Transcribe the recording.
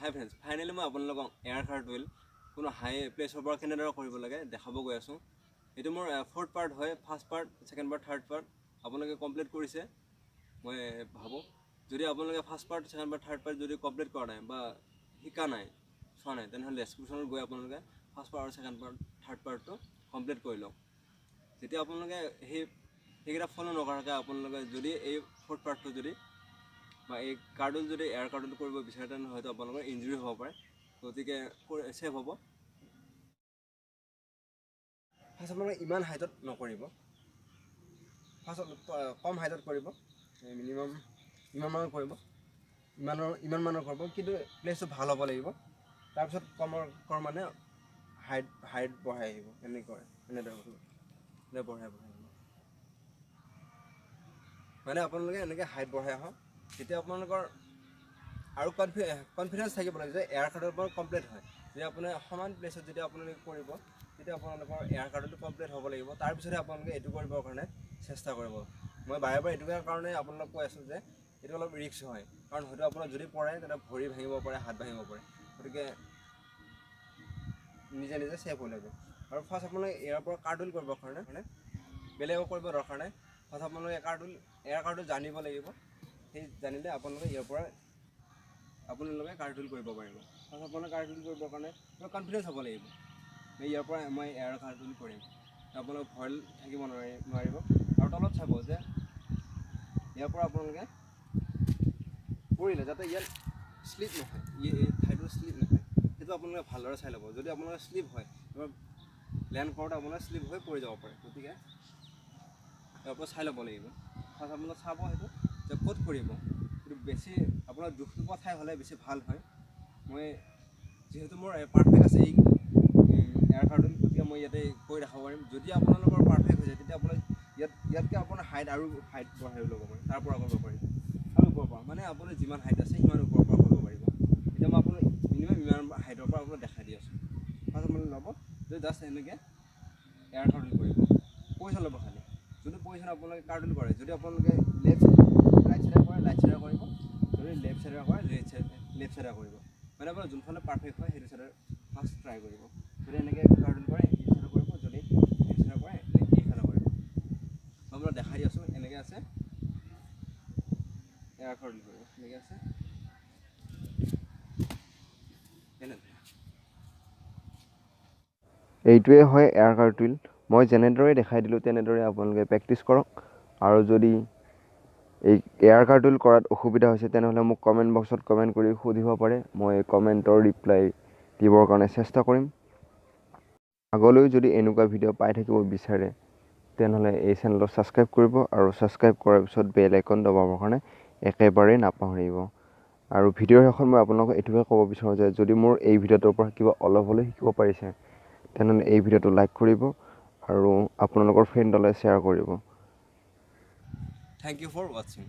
হাই friends, finally মই আপোনালোকক air কাৰ্টহুইল কোনো হাই প্লেচৰ পৰা কেনেদৰে কৰিব লাগে দেখাব গৈ আছোঁ। এইটো মোৰ ফ'ৰ্থ পাৰ্ট হয়। First part, second part, third part আপোনালোকে কমপ্লিট কৰিছে মই ভাবোঁ। যদি আপোনালোকে first part, second part, third part যদি কমপ্লিট কৰা নাই বা শিকা নাই, চোৱা নাই, তেনেহ'লে ডেছক্ৰিপশ্যনত গৈ আপোনালোকে ফাৰ্ষ্ট পাৰ্ট আৰু ছেকেণ্ড পাৰ্ট, থাৰ্ড পাৰ্টটো কমপ্লিট কৰি লওক। যেতিয়া আপোনালোকে সেইকেইটা ফ'ল' নকৰাকৈ আপোনালোকে যদি এই ফ'ৰ্থ পাৰ্টটো যদি বা এই কাৰ্ডত যদি এয়াৰ কাৰ্ডত কৰিব বিচাৰে, তেনেহ'লে হয়তো আপোনালোকৰ ইঞ্জুৰি হ'ব পাৰে। গতিকে ছেফ হ'ব। ফাৰ্ষ্ট আপোনালোকে ইমান হাইটত নকৰিব, ফাৰ্ষ্ট অলপ কম হাইটত কৰিব, মিনিমাম ইমান মানৰ কৰিব, ইমান মানৰ কৰিব, কিন্তু প্লেচটো ভাল হ'ব লাগিব। তাৰপিছত কমৰ কৰ মানে হাইট বঢ়াই আহিব, এনেকৈ এনেদৰে কৰিব, এনেকৈ বঢ়াই বঢ়াই আহিব। মানে আপোনালোকে এনেকৈ হাইট বঢ়াই আহক, তেতিয়া আপোনালোকৰ আৰু কনফিডেঞ্চ থাকিব লাগে যে এয়াৰ কাৰ্ডৰ পৰা কমপ্লিট হয়। যদি আপোনাৰ সমান প্লেচত যেতিয়া আপোনালোকে কৰিব, তেতিয়া আপোনালোকৰ এয়াৰ কাৰ্ডটো কমপ্লিট হ'ব লাগিব। তাৰপিছতহে আপোনালোকে এইটো কৰিবৰ কাৰণে চেষ্টা কৰিব। মই বাৰে বাৰে এইটো কাৰণে আপোনালোক কৈ আছোঁ যে এইটো অলপ ৰিস্ক হয়, কাৰণ হয়তো আপোনাৰ যদি পৰে তেতিয়া ভৰি ভাঙিব পাৰে, হাত ভাঙিব পাৰে। গতিকে নিজে নিজে ছেফ হৈ ল'ব। আৰু ফাৰ্ষ্ট আপোনালোকে ইয়াৰ পৰা কাৰ্ডুল কৰিবৰ কাৰণে মানে বেলেগক কৰিব দৰকাৰ নাই। ফাৰ্ষ্ট আপোনালোকে এয়াৰ কাৰ্ডুল জানিব লাগিব। সেই জানিলে আপোনালোকে ইয়াৰ পৰা আপোনালোকে কাৰ্ডুল কৰিব পাৰিব। ফাৰ্ষ্ট আপোনালোকে কাৰ্ডুল কৰিবৰ কাৰণে কনফিডেঞ্চ হ'ব লাগিব, ইয়াৰ পৰা মই এয়াৰ কাৰ্ডুল কৰিম, আপোনালোক ভয় থাকিব নোৱাৰিব। আৰু তলত চাব যে ইয়াৰ পৰা আপোনালোকে পৰিলে যাতে ইয়াত শ্লিপ নহয়, এই ঠাইটো শ্লিপ নহয়, সেইটো আপোনালোকে ভালদৰে চাই ল'ব। যদি আপোনালোকে শ্লিপ হয়, লেণ্ড কৰোঁতে আপোনাৰ শ্লিপ হৈ পৰি যাব পাৰে। গতিকে ইয়াৰ পৰা চাই ল'ব লাগিব। ফাৰ্ষ্ট আপোনালোকে চাব সেইটো যে ক'ত পৰিব। কিন্তু বেছি আপোনাৰ দুখ নোপোৱা ঠাই হ'লে বেছি ভাল হয়। মই যিহেতু মোৰ পাৰফেক্ট আছে এই এয়াৰ কাৰ্ডুল, গতিকে মই ইয়াতে কৈ দেখাব পাৰিম। যদি আপোনালোকৰ পাৰফেক্ট হৈ যায়, তেতিয়া আপোনাৰ ইয়াতকৈ আপোনাৰ হাইট আৰু হাইট বঢ়াই ল'ব পাৰে, তাৰ পৰা কৰিব পাৰিব আৰু ওপৰৰ পৰা, মানে আপোনাৰ যিমান হাইট আছে সিমান ওপৰৰ পৰা কৰিব পাৰিব। এতিয়া মই আপোনাক মিনিমাম ইমান হাইটৰ পৰা আপোনাক দেখাই দি আছোঁ। ফাৰ্ষ্ট আপোনালোকে ল'ব যে জাষ্ট এনেকৈ এয়াৰ কাৰ্ডুল কৰিব, পজিশ্যন ল'ব। খালি যোনটো পজিশ্যন আপোনালোকে কাৰ্ডুল কৰে, যদি আপোনালোকে লেফ্ট ৰাইট চাইডে কৰে, ৰাইট চাইডে কৰিব, যদি লেফ্ট চাইডে কৰে, লেফ্ট চাইডে কৰিব। মানে আপোনাৰ যোনফালে পাৰফেক্ট হয় সেইটো চাইডে ফাৰ্ষ্ট ট্ৰাই কৰিব। যদি এনেকৈ কাৰ্ডুল কৰে এই চাইডে কৰিব, যদি এই চাইডে কৰে এইফালে কৰিব। মই আপোনাক দেখাই দি আছোঁ। এনেকৈ আছে এয়াৰ কাৰ্ডুল কৰিব, এনেকৈ আছে এনেদৰে। এইটোৱে হয় এয়াৰ কাৰ্টুইল। মই যেনেদৰে দেখাই দিলোঁ তেনেদৰে আপোনালোকে প্ৰেক্টিছ কৰক। আৰু যদি এই এয়াৰ কাৰ্টুইল কৰাত অসুবিধা হৈছে, তেনেহ'লে মোক কমেণ্ট বক্সত কমেণ্ট কৰি সুধিব পাৰে। মই কমেণ্টৰ ৰিপ্লাই দিবৰ কাৰণে চেষ্টা কৰিম। আগলৈও যদি এনেকুৱা ভিডিঅ' পাই থাকিব বিচাৰে, তেনেহ'লে এই চেনেলটো ছাবস্ক্ৰাইব কৰিব আৰু ছাবস্ক্ৰাইব কৰাৰ পিছত বেল আইকন দবাবৰ কাৰণে একেবাৰেই নাপাহৰিব। আৰু ভিডিঅ'ৰ শেষত মই আপোনালোকক এইটোকে ক'ব বিচাৰোঁ যে যদি মোৰ এই ভিডিঅ'টোৰ পৰা কিবা অলপ হ'লেও শিকিব পাৰিছে, তেনেহ'লে এই ভিডিঅ'টো লাইক কৰিব আৰু আপোনালোকৰ ফ্ৰেণ্ডলৈ শ্বেয়াৰ কৰিব। Thank you for watching.